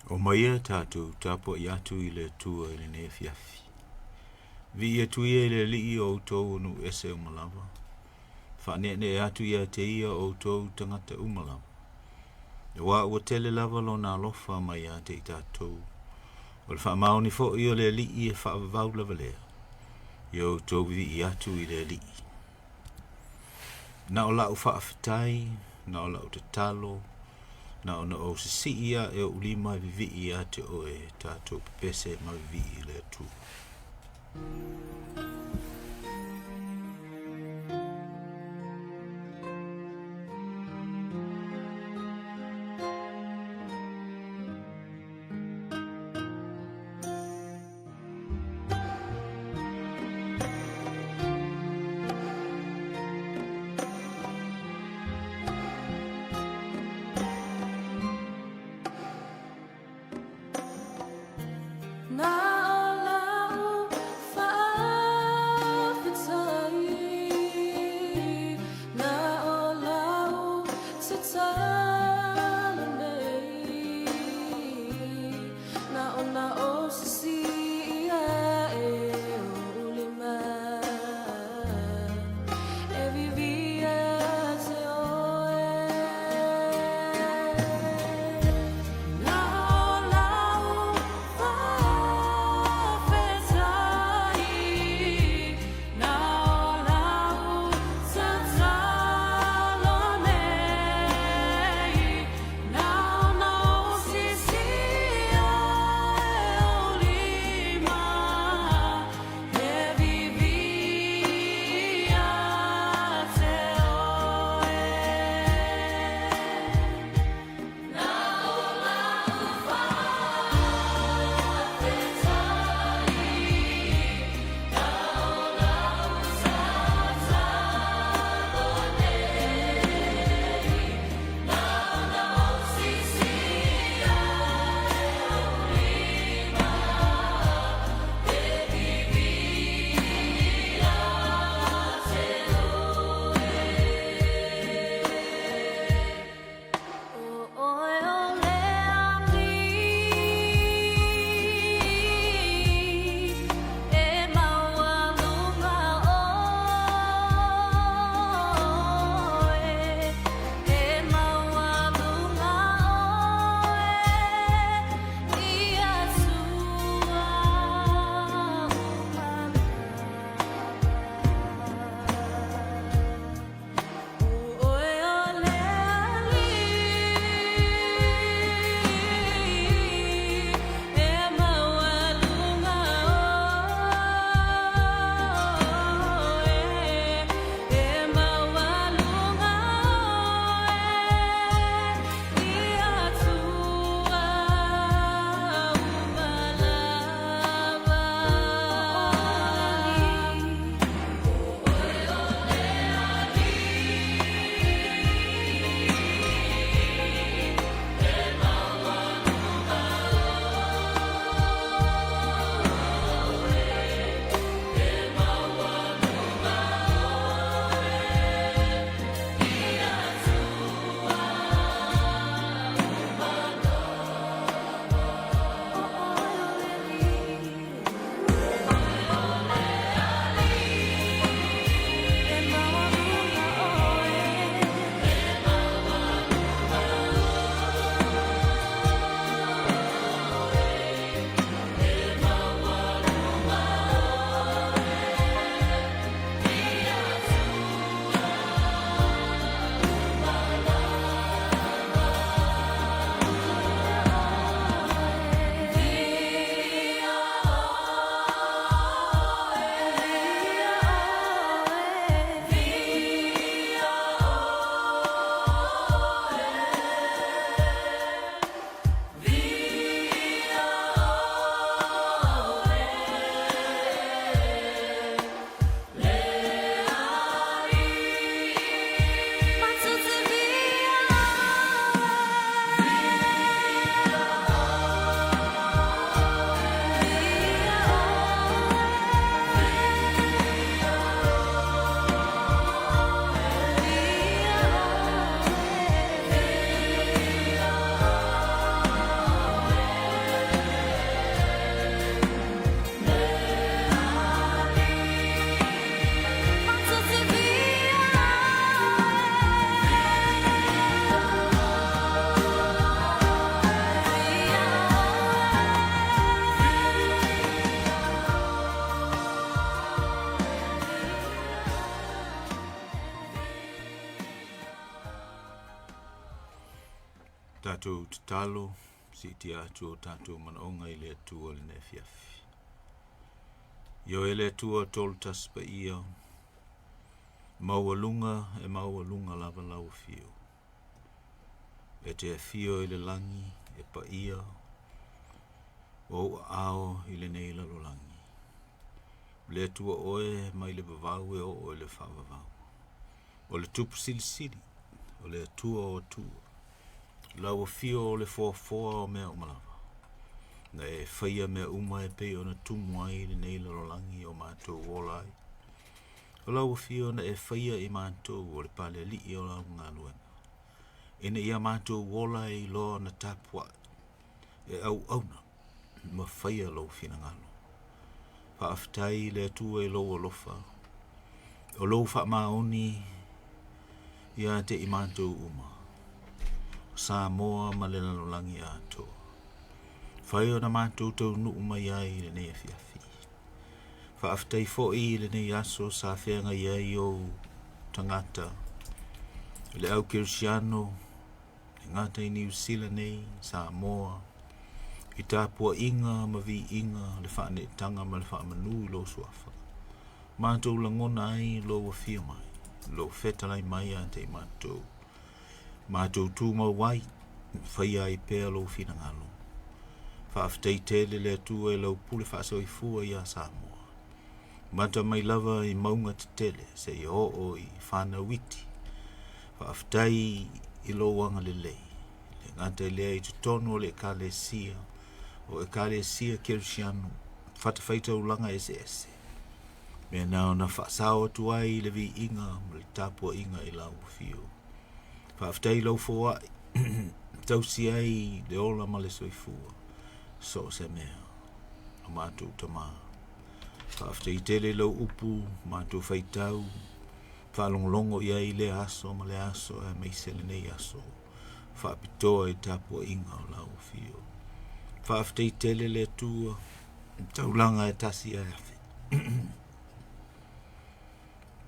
Omai ia tatou tapuai atu i le Atua i lenei afiafi. Viia atu ia i le Alii o outou o nuu ese uma lava. Faaneenee atu ia te ia o outou tagata uma lava. Aua ua tele lava lona alofa mai ia te i tatou. O le faamaoni foi o le Alii e faavavau lava lea. Ia outou vivii atu i le Alii. Na o lau faafetai, na o lau tatalo, na ona ou sisii ae oʻu lima e vivii ia te oe, tatou pepese ma vivii i le Atua. Na o lau faafetai. tatou tatalo, siitia atu o tatou manaoga i le Atua i lenei afiafi. Ioe le Atua tolu tasi paia, maualuga e maualuga lava lau afio. E te afio i le lagi e paia o ou aao i lenei lalolagi. Le Atua oe mai le vavau e oo i le faavavau. O le Tupu Silisili, o le Atua o Atua. Lau afio o le foafoa o mea uma lava. Na e faia mea uma e pei ona tumu ai lenei lalolagi o matou ola ai. O lau afio na e faia i matou o le palealii o lau galuega. Ina ia matou ola e iloa ona tapuai, e auauna ma faia lou finagalo. Faafetai i le Atua i lou alofa, o lou faamaoni ia te i matou uma, o Samoa ma le lalolagi atoa. Fai ona matou taunuu mai ai i lenei afiafi. Faafetai foi i lenei aso sa feagai ai ou tagata, le au kerisiano, e gata i Niu Sila nei, Samoa, i tapuaiga ma viiga, le faaneetaga ma le faamanu i lou suafa. Matou lagona ai lou afio mai, lou fetalai mai ia te i matou. Matou tumau ai, faia ai pea lou finagalo. Faafetai tele le Atua i lau pule faasoifua iā Samoa. Mata mai lava i mauga tetele seia oo i fanau iti. Faafetai i lou agalelei, le gata i lea i totonu o le Ekalesia, o Ekalesia Kerisiano, fatafaitaulaga eseese, mea na ona faasao atu ai le viiga ma le tapuaiga i lau afio. Faafetai i lau foai, tausi ai le ola ma le soifua, so o se mea, o matou tamā. Faafetai tele i lau upu, matou faitau, faalogologo i ai i lea aso ma lea aso aemaise lenei aso faapitoa i tapuaiga o lau afio. Faafetai tele le Atua, taulaga e tasi ae afe.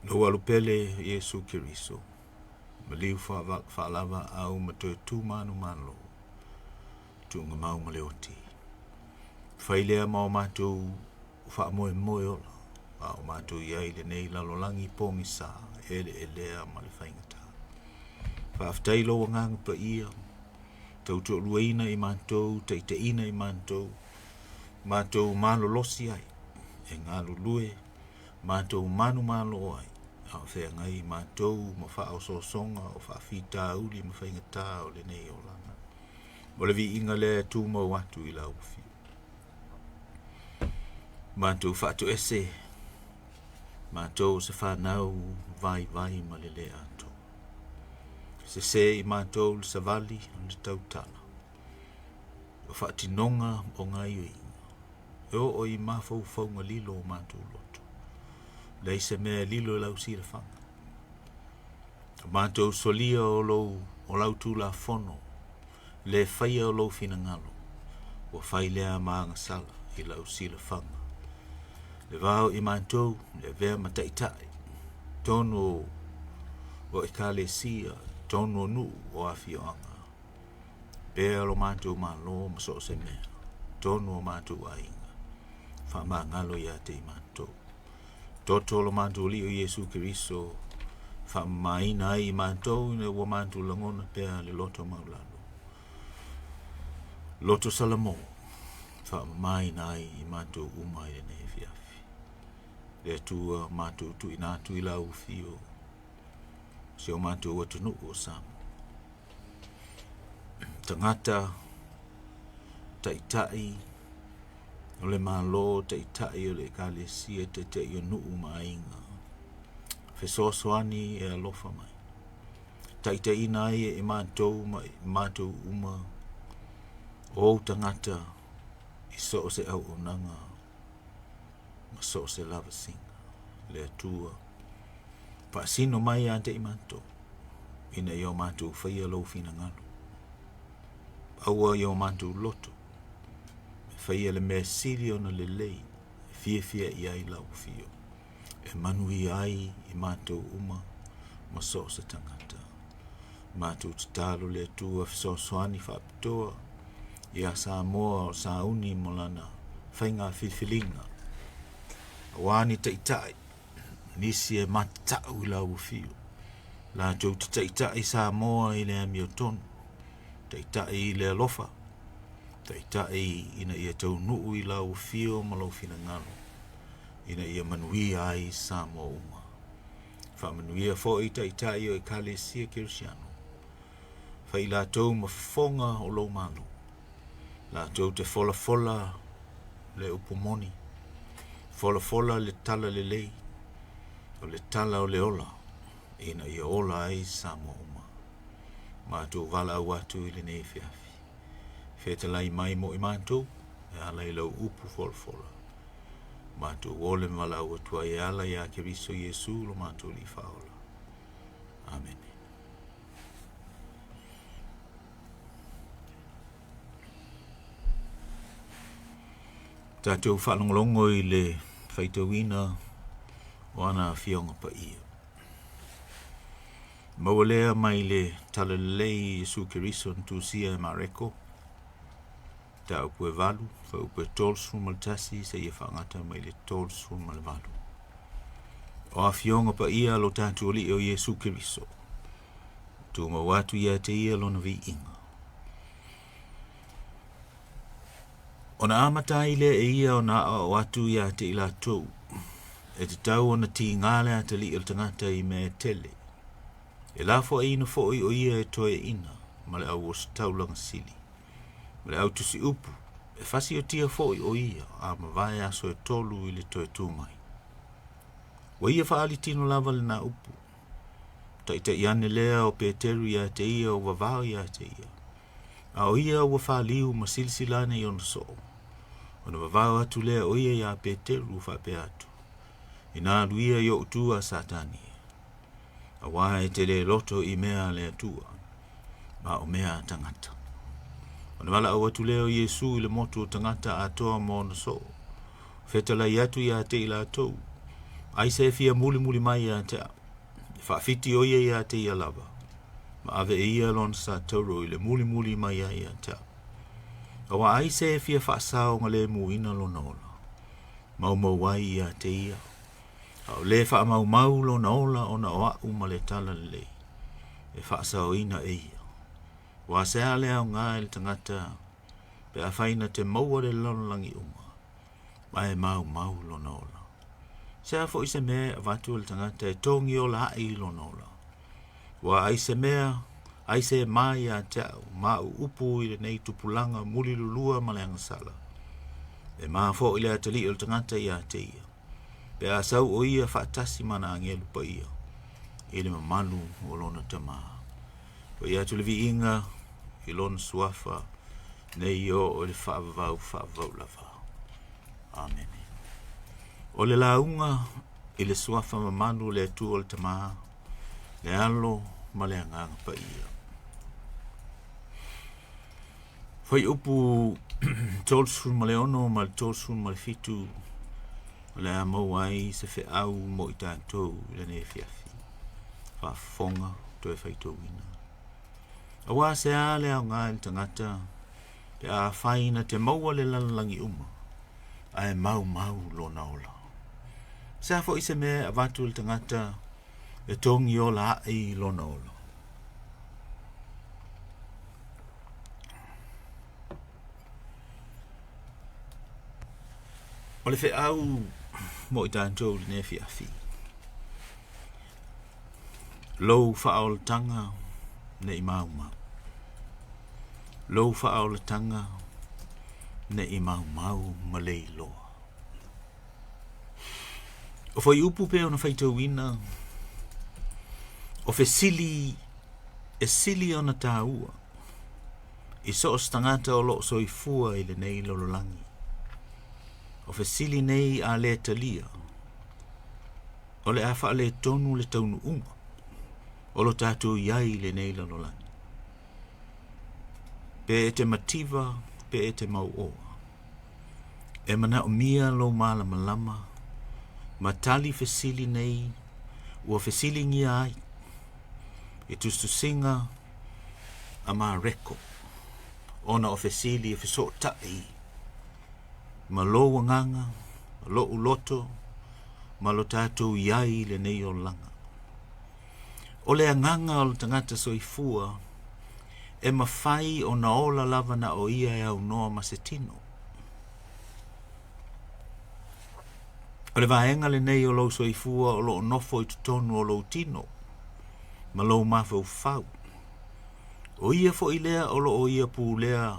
Lou alu pele Iesu Keriso, maliu faalava au ma toe tu manumalo, tuugamau ma le oti. Fai lea ma o matou faamoemoe ola, a o matou i ai i lenei lalolagi pogisa, eleelea ma le faigata. Faafetai i lou agaga paia, tautoaluaina i matou, taitaiina i matou, matou malolosi ai, e galulue, matou manumalo ai, a o feagai matou ma faaosoosoga o faafitauli ma faigata o lenei olaga. O le viiga lea e tumau atu i lau afio. Matou faatoese, matou o se fanau vaivai ma le le atoa. Sese i matou le savali o le tautala, o faatinoga o gaioiga, e oo i mafaufauga lilo o matou loto. Leai se mea e lilo i lau silafaga. O matou solia o lou o lau tulafono, le faia o lou finagalo, ua fai lea ma agasala i lau silafaga. Le va o i matou, le avea ma taitai, tonu o ekalesia, tonu o nuu o afioaga, pea lo matou Malo ma so o se mea, tonu o matou aiga, faamagalo ia te i matou. Toto lo matou Alii o Iesu Keriso, faamamaina ai i matou ina ua matou lagona pea le loto maulalo. Loto Salamo, faamamaina ai i matou uma i lenei afiafi. Le Atua matou tuuina atu i lau afio, si o matou atunuu o Samoa. Tagata, taitai o le Malo, taitai o le Ekalesia, taitai o nuu ma aiga, fesoasoani e alofa mai. Taitaiina ai e i matou ma i matou uma o ou tagata i so o se auaunaga ma so o se lavasiga. Le Atua, faasino mai ia te i matou, ina ia o matou faia lou finagalo. Aua i o matou loto, e faia le mea sili ona lelei, e fiafia i ai lau afio, e manuia ai i matou uma ma so o se tagata. Matou tatalo le Atua fesoasoani faapitoa ia Samoa o sauni mo lana faiga filifiliga. Aua ni taitai, nisi e matatau i lau afio. Latou te taitai Samoa i le amiotonu, taitai i le alofa, taitai ina ia taunuu i lau afio ma lou finagalo, ina ia manuia ai Samoa uma. Faamanuia foi taitai o Ekalesia Kerisiano. Fai i latou ma fofoga o lou Malo, latou te folafola le upu moni, folafola le tala lelei, o le tala o le ola, ina ia ola ai Samoa uma. Matou valaau atu i lenei afiafi. Fetalai mai mo i matou, e ala i lau upu folafola. Matou ole ma valaau atu ai e ala iā Keriso Iesu lo matou Alii Faaola. Amene. Tatou faalogologo i le faitauina o ana Afioga Paia. Maua lea mai le Talalelei Iesu Keriso na tusia e Mareko, mataupu e 8, fuaiupu e 31 seia faagata mai le 38. O Afioga Paia a lo tatou Alii o Iesu Keriso, tumau atu ia te ia lona viiga. Ona amata ai lea e ia ona aoao atu ia te i latou, e tatau ona tiga le atalii o le tagata i mea e tele. E lafoaiina foi o ia e toeaiina ma le au ositaulaga sili, ma le au tusiupu, e fasiotia foi o ia a mavae aso e tolu i le toe tu mai. Ua ia faaali tino lava lena upu. Taitai ane lea o Peteru ia te ia o vavao ia te ia. A o ia ua faliu ma silasila ane i ona soo. Ona vavao atu lea o ia iā Peteru ua faapea atu, Ina alu ia i ou tu a Satani, auā e te le loto i mea a le Atua, a o mea a tagata. Ona valaau atu lea o Iesu i le motu o tagata atoa ma ona soo, fetalai atu ia te i latou, Ai se e fia mulimuli mai ia te au, e faafiti o ia ia te ia lava, ma ave e ia lona sa tauro i le mulimuli mai ai ia te au. Auā ai se e fia faasaogalemuina lona ola, maumau ai ia te ia, a o le faamaumau lona ola ona o a'u ma le Talalelei, e faasaoina e ia. Ua se a le aoga i le tagata pe afai na te maua le lalolagi uma, ae maumau lona ola? Se a foi se mea e avatu e le tagata e togi ola aʻe i lona ola? Ua ai se mea, ai se ma ia te au, ma au upu i lenei tupulaga mulilulua ma le agasala. E ma foi le atalii o le tagata ia te ia, pe a sau o ia faatasi ma ana agelu paia i le mamalu o lona Tama. Pai atu le viiga i lona suafa nei oo i le faavavau faavavau lava. Amene. O le lauga i le suafa mamalu o le Atua o le Tama, le Alo ma le Agaga Paia. Fuaiupu 36 ma le 37 o le a maua ai se feau mo i tatou i lenei afiafi. Faafofoga toe faitauina. Auā se a le aoga i le tagata pe afai na te maua le lalolagi uma, ae maumau lona ola. Se a foi se mea e avatu e le tagata e togi ola aʻe i lona ola. O le feau mo i tatou i lenei afiafi. Lou faaolataga ne i maumau. Lou faaolataga ne i maumau ma le iloa. O fuaiupu pei ona faitauina, o fesili e sili ona taua i so o se tagata o lo o soifua i lenei lalolagi. O fesili nei a le talia, o le a faaletonu le taunuuga o lo tatou i ai i lenei lalolagi. Pe e te mativa, pe e te mauoa. E manaomia lou malamalama ma tali fesili nei ua fesiligia ai i tusitusiga. a Mareko, ona o fesili e fesootai ma lou agaga, lo'u loto, ma lo tatou i ai i lenei olaga. O le agaga o le tagata soifua e mafai ona ola lava na o ia e aunoa ma se tino. O le vaega lenei o lou soifua o lo o nofo i totonu o lou tino ma lou mafaufau. O ia foi lea o lo o ia pulea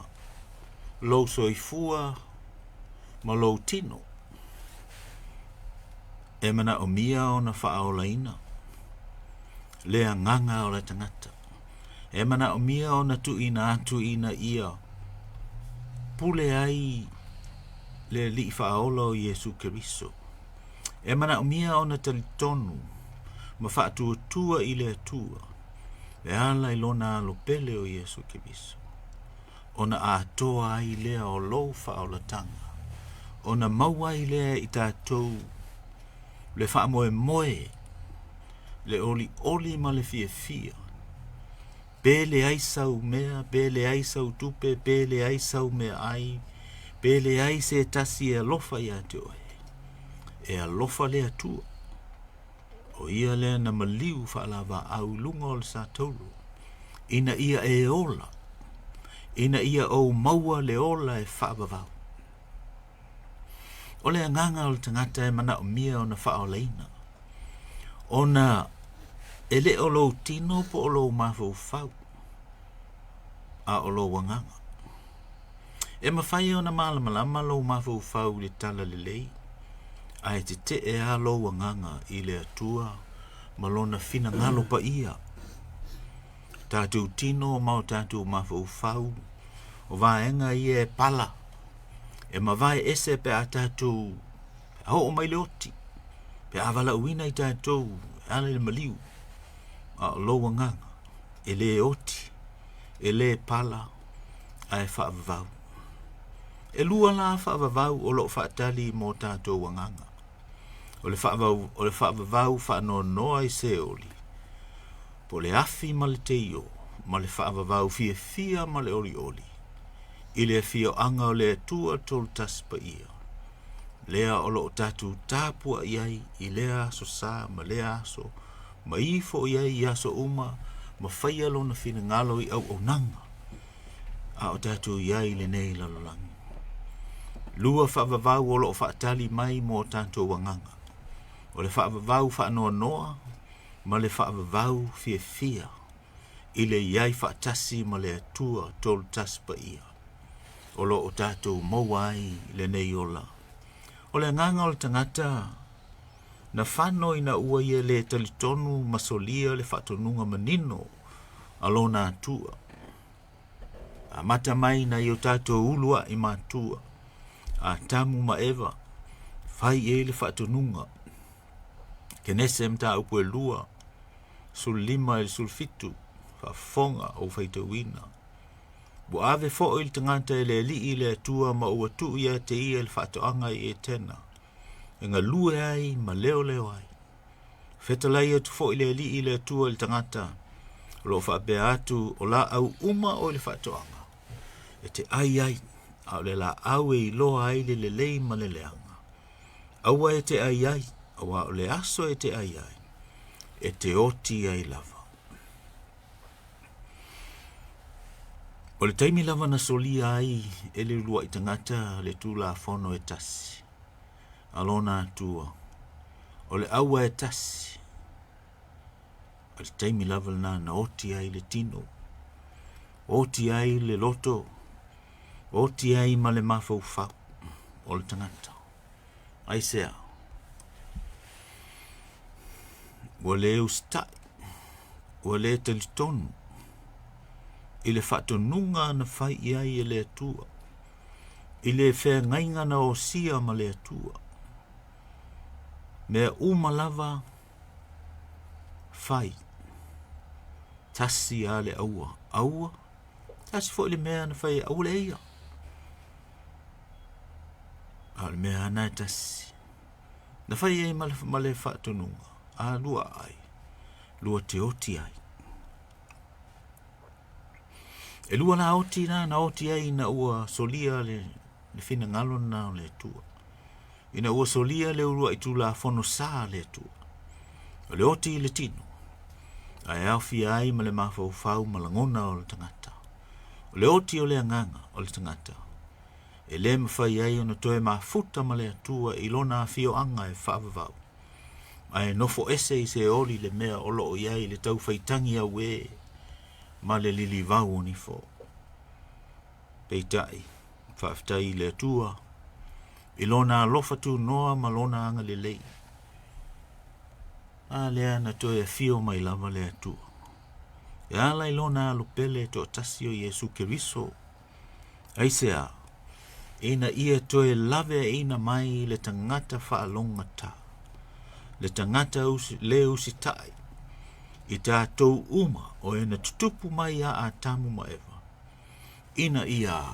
lou soifua ma lou tino. E manaomia ona faaolaina le agaga o le tagata. E manaomia ona tuuina atu ina ia pule ai le Alii Faaola o Iesu Keriso. E manaomia ona talitonu ma faatuatua i le Atua e ala i lona alo pele o Iesu Keriso, ona atoa ai lea o lou faaolataga, ona maua ai lea i tatou le faamoemoe, le olioli ma le fiafia, pe leai sau mea, pe leai sau tupe, pe leai sau meaai, pe leai se tasi e alofa ia te oe, e alofa le Atua. O ia lea na maliu faalavaau i luga o le satauro, ina ia e ola, ina ia ou maua le ola e faavavau. O le agaga o le tagata e manaomia ona faaolaina, ona e le o lou tino po o lou mafaufau, a o lou agaga. E mafai ona malamalama lou mafaufau i le tala lelei, ae tetee lava lou agaga i le Atua ma lona finagalo paia. Tatou tino ma o tatou mafaufau, o vaega ia e pala, e mavae ese pe a tatou oo mai le oti, pe a valaauina i tatou e ala i le maliu, a o lou agaga e le oti, e le pala, ae faavavau. E lua la faavavau o lo o faatali mo tatou agaga. O le faavau, o le faavavau faanoanoa i Seoli, po o le afi ma le teio, ma le faavavau fiafia ma le olioli, i le afioaga o le Atua Tolutasi Paia, lea o lo o tatou tapuai ai i lea aso sa ma lea aso, ma ifo i ai i aso uma, ma faia lona finagalo i auaunaga, a o tatou i ai i lenei lalolagi. Lua faavavau o lo o faatali mai mo tatou agaga. O le faavavau faanoanoa ma le faavavau fiafia i le i ai faatasi ma le Atua Tolutasi Paia o lo o tatou maua ai lenei ola. O le agaga o le tagata na fano ina ua ia le talitonu ma solia le faatonuga manino a lona Atua. Amata mai nai o tatou uluai matua, Atamu ma Eva, fai i ai le faatonuga. Kenese mataupu e 2, 15 i le 17, faafofoga ou faitauina. Ua ave foi le tagata e le Alii le Atua ma ua tuu ia te ia le faatoaga i Etena, e galue ai ma leoleo ai. Fetalai atu foi le Alii le Atua i le tagata, o lo o faapea atu o laau uma o i le faatoaga, e te ai ai, a o le laau e iloa ai le lelei ma le leaga. Aua e te ai ai, aua o le aso e te ai ai, e te oti ai lava. O le taimi lava na solia ai e le uluai tagata le Tulafono e tasi a lona Atua, o le aua e tasi, o le taimi lava lena na oti ai le tino, oti ai le loto, oti ai ma le mafaufau o le tagata. Aisea? Ua le usitai, ua le talitonu i le faatonuga na fai i ai e le Atua, i le feagaiga na osia ma le Atua. Mea uma lava fai, tasi lava le aua, aua, tasi foi le mea na fai, aua le aia. A o le mea lava na e tasi. Na fai ai ma le faatonuga, a lua ai, lua te oti ai. E lua la oti na na oti ai ina ua solia le, le finagalo na o le Atua. Ina ua solia le uluai tulafono sa a le Atua. O le oti i le tino, ae aofia ai ma le mafaufau ma lagona o le tagata. O le oti o le agaga o le tagata, e lē mafai ai ona toe mafuta ma le Atua i lona afioaga e faavavau, ae nofo ese i se oli le mea o loo i ai le taufaitagi auē ma le lilivau o nifo. Peitai, faafetai i le Atua i lona alofa tunoa ma lona agalelei. A lea na toe afio mai lava le Atua. E ala i lona alo pele toatasi o Iesu Keriso. Aisea? Ina ia toe laveaiina mai le tagata faalogogata, le tagata lē usitai i tatou uma o e na tutupu mai ia Atamu ma Eva, ina ia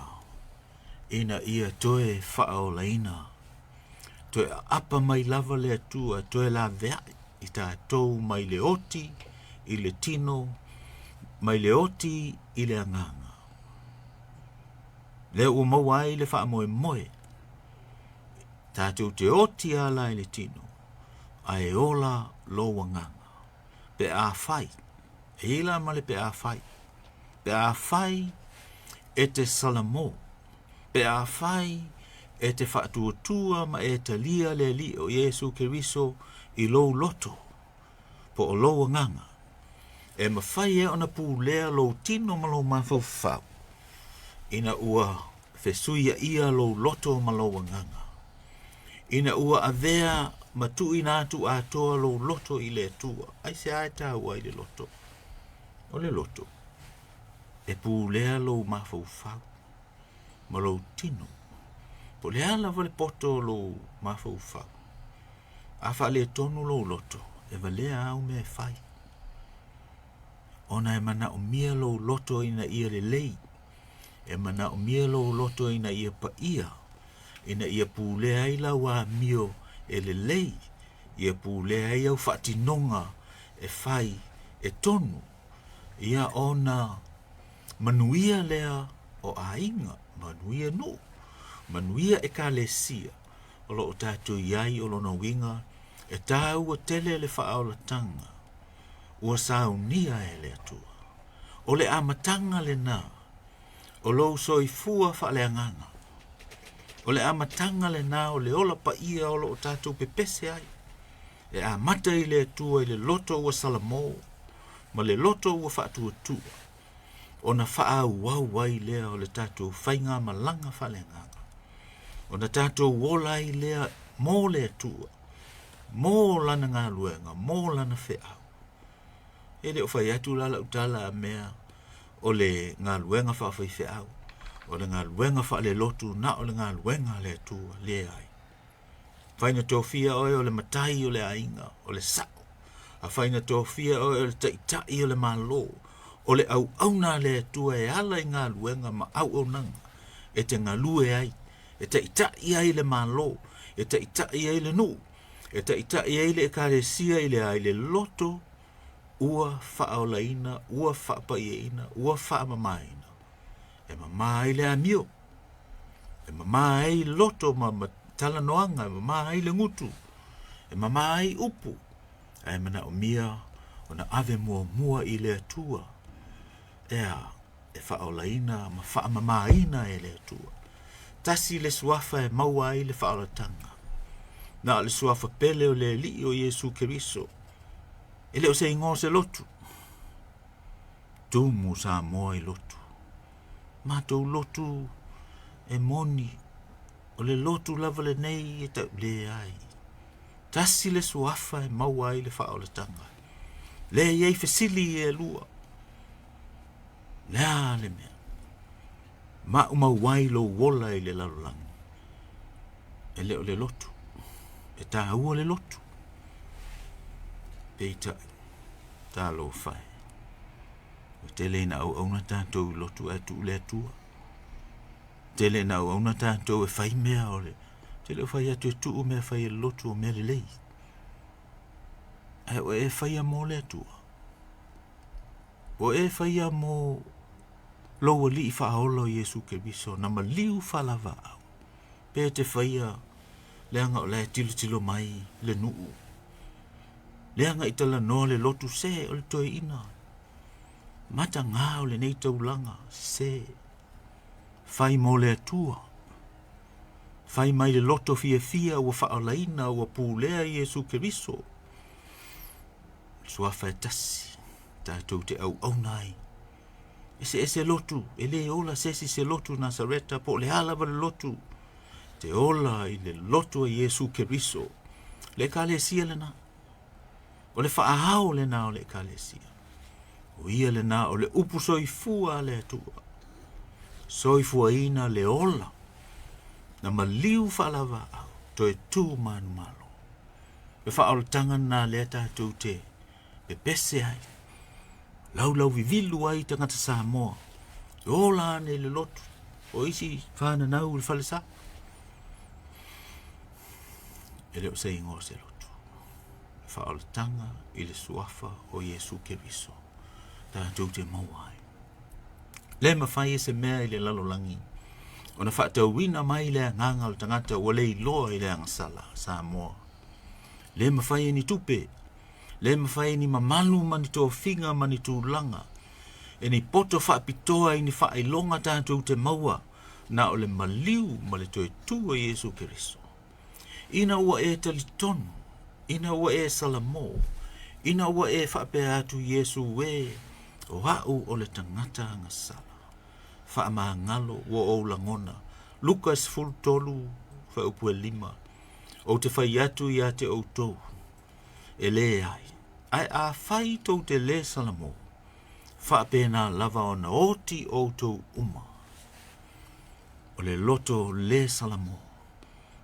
ina ia toe faaolaina, toe aapa mai lava le Atua, toe laveai i tatou mai le oti i le tino, mai le oti i le agaga. Lea ua maua ai le faamoemoe, tatou te oti ala i le tino, ae ola lou agaga. Pe afai, e i ai la ma le pe afai, pe afai e te salamo, pe afai e te faatuatua ma e talia le Alii o Iesu Keriso i lou loto, po o lou agaga, e mafai ai ona pulea lou tino ma lou mafaufau, ina ua fesuiaia lou loto ma lou agaga, ina ua avea ma tuuina atu atoa lou loto i le Atua. Aisea e taua ai le loto? O le loto, e pulea lou mafaufau ma lou tino. Po o le a lava le poto o lou mafaufau, a faaletonu lou loto, e valea au mea e fai. Ona e manaomia lou loto ina ia lelei, e manaomia lou loto ina ia paia, ina ia pulea ai lau amio e lelei, ia pulea ai au faatinoga e fai e tonu, ia ona manuia lea o aiga, manuia nuu, manuia ekalesia o lo o tatou i ai. O lona uiga, e taua tele le faaolataga ua saunia e le Atua. O le amataga lena o lou soifua faaleagaga. O le amataga lena o le ola paia o lo o tatou pepese ai. E amata i le Atua i le loto ua salamo ma le loto ua faatuatua, ona faaauau ai lea o le tatou faigamalaga faaleagaga, ona tatou ola ai lea mo le Atua, mo lana galuega, mo lana feau. E le o fai atu la lau tala a mea o le galuega faafaifeau, o le galuega faalelotu, na o le galuega a le Atua, leai. Afai na tofia oe o le matai o le aiga, o le sao. Afai na tofia oe o le taitai o le Malo, o le auauna a le Atua e ala i galuega ma auaunaga e te galue ai, e taitai ai le Malo, e taitai ai le nuu, e taitai ai le ekalesia i le a i le loto ua faaolaina, ua faapaiaina, ua faamamaina. E mama ai le amio, e mama ai loto ma, ma talanoaga, e mama ai le gutu, e mama ai upu, ae manaomia ona ave muamua i le Atua. E a, e faaolaina ma faamamaina e le Atua. Tasi le suafa e maua ai le faaolataga. Na o le suafa pele o le Alii o Iesu Keriso. E le o se igoa o se lotu. Tumu Samoa i lotu. Matou lotu e moni, o le lotu lava lenei e tau leai. Tasi le suafa e maua ai le faaolataga. Lea e i ai fesili e lua. Le a le mea? Maumau ai lou ola i le lalolagi. E le o le lotu. E taua le lotu. Peitai, talofa e. Ua tele ina auauna tatou i lotu ae tuu le Atua. Tele ina auauna tatou e fai mea o le... Tele o fai atu e tuu mea fai e le lotu o mea lelei. Ae ua e faia mo le Atua. Ua e faia mo Lou Alii Faaola o Iesu Keriso na maliu faalavaau, pe te faia leaga o la e tilotilo mai le nuu, leaga i talanoa le lotu se o le toeaina, matagā o lenei taulaga se fai mo le Atua, fai mai le loto fiafia ua faaolaina ua pulea Iesu Keriso, le suafa e tasi tatou te auauna ai. Eseese lotu, e le ola se isi se lotu Nasareta po o le a lava le lotu, te ola i le lotu a Iesu Keriso. Le Ekalesia lena. O le faaao lena o le Ekalesia. O ia lena o le upu soifua a le Atua. Soifuaina le ola na maliu faalavaau toe tu manumalo. Le faaolataga lena lea tatou te pepese ai, laulau vivilu ai tagata Samoa. E ola ane i le lotu, o isi whananau i le falesa. E le o se igoa o se lotu. Le faaolataga i le suafa o Iesu Keriso. Tatou te maua ai. Le mafai e se mea i le lalolagi ona faatauina mai le agaga o le tagata ua le iloa i le agasala Samoa. Le mafai e ni tupe, le mafai e ni mamalu ma ni tofiga ma ni tulaga, e ni poto faapitoa i ni faailoga tatou te maua, na o le maliu ma le toe tu o Iesu Keriso. Ina ua e talitonu, ina ua e salamo, ina ua e faapea atu Iesu e, o au o le tagata agasala. Faamagalo ua ou lagona. Luka 13, fuaiupu e 5. Ou te fai atu ia te outou, e leai, ae afai tou te lē salamo, faapena lava ona oti outou uma. O le loto lē salamo,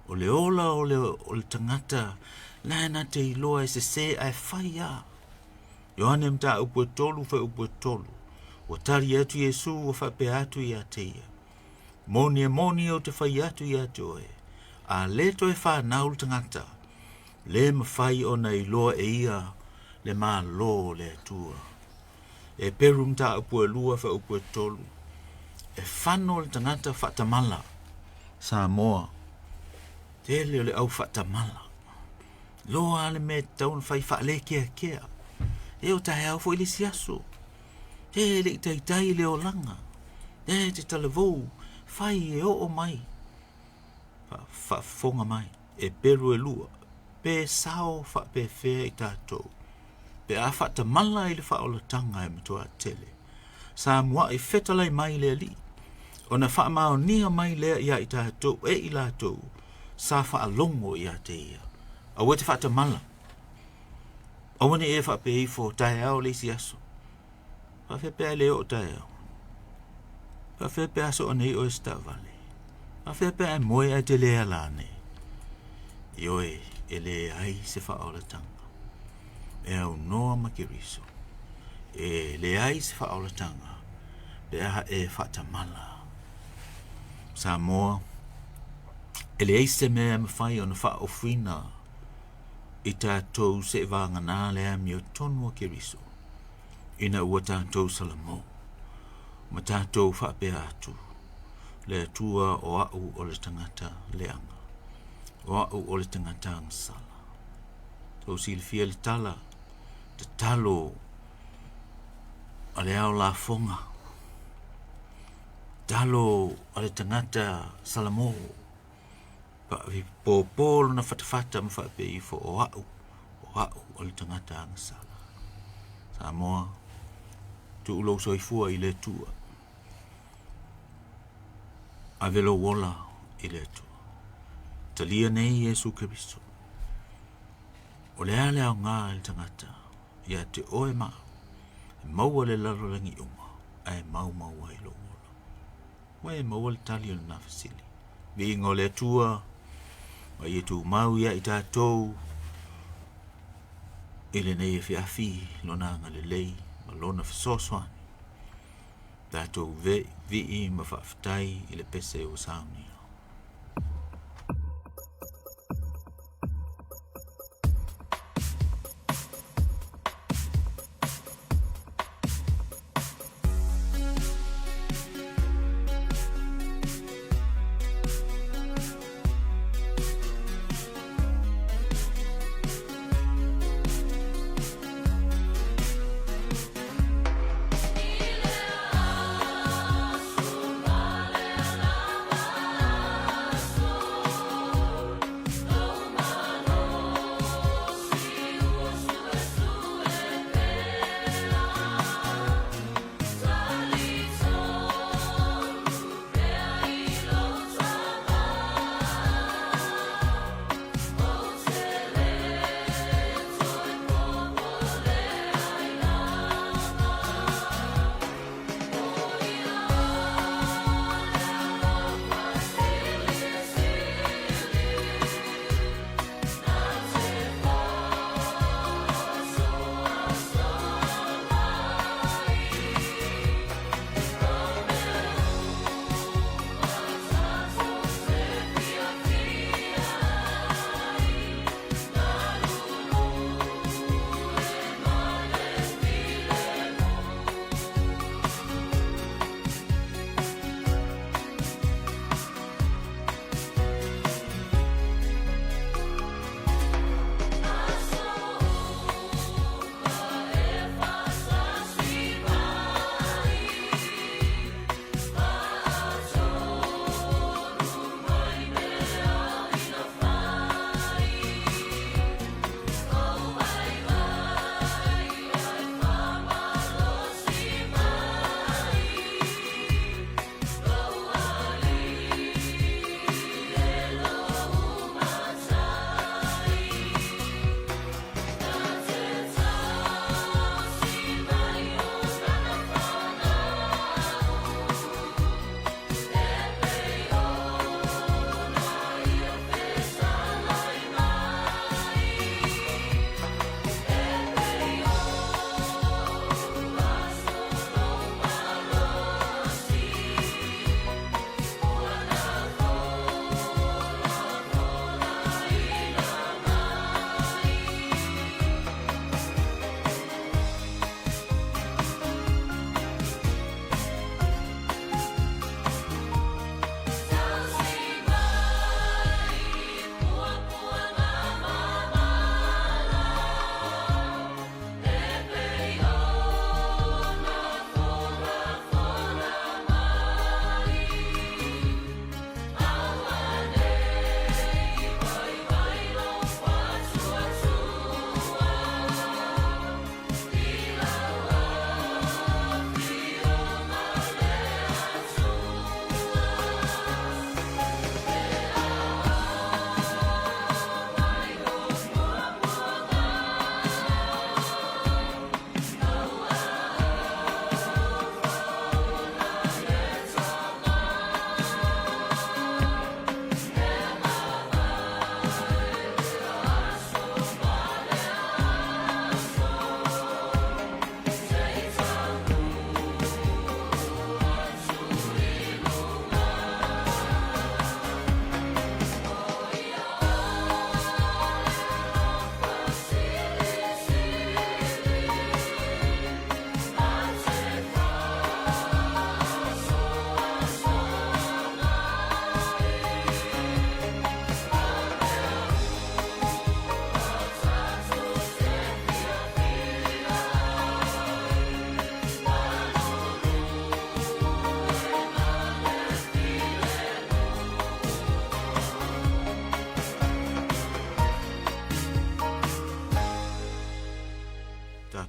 o le ola o le, o le tagata la na te iloa e sesē ae fai lava. Ioane mataupu e 3, fuaiupu e 3. Ua tali atu Iesu ua faapea atu ia te ia, Moni e moni ou te fai atu ia te oe, a lē toe fanau le tagata, lē mafai ona iloa e ia le Malo o le Atua. Heperu mataupu e 2, fuaiupu e 3. E fano le tagata faatamala, Samoa, tele o le au faatamala. Loa lava le mea e tatau ona fai faalekeakea. E o taeao foi le isi aso. E le i taitai le olaga. E te talavou, fai e oo mai. Faafofoga mai, Heperu e 2, pe sao faapefea i tatou, pe a faatamala i le faaolataga e matuā tele. Sa mua'i fetalai mai le Alii, ona faamaonia mai lea iā i tatou e i latou sa faalogo ia te ia. Aua e te faatamala. Aua ne i e faapea ifo, taeao le isi aso. Faapefea pe a le oo taeao? Faapefea pe a soa nei oe se taavale? Faapefea pe a e moe ae te le ala ane? Ioe, e leai se faaolataga. E aunoa ma Keriso. E leai se faaolataga pe a e faatamala. Samoa, e leai se mea e mafai ona faaofuina i tatou seivagana le amiotonu a Keriso ina ua tatou salamo ma tatou faapea atu, Le Atua o au o le tagata leaga, o au o le tagata agasala. Tou silafia le tala, tatalo a le ao lafoga, tatalo a le tagata salamo, Faapopo lona fatafata ma faapea ifo, o au, o au o le tagata agasala. Samoa, tuu lou soifua i le Atua. Ave lou ola i le Atua. Talia nei Iesu Keriso. O le a le aoga i le tagata ia te oe ma au, e maua le lalolagi uma, ae maumau ai lou ola. Ua e maua le tali o lena fesili. Viiga o le Atua, ma ia tumau ia i tatou i lenei afiafi lona agalelei ma lona fesoasoani. Tatou vii ma faafetai i le pese ua saunia.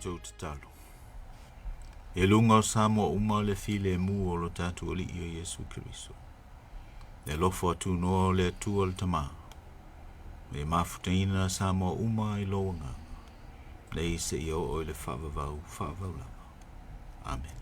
tatou tatalo. E luga o Samoa uma le filemu o lo tatou Alii o Iesu Keriso. Le alofa tunoa o le Atua le Tamā. E mafutaina Samoa uma i lou agaga. Nei seia oo i le faavavau, faavavau lava. Amene.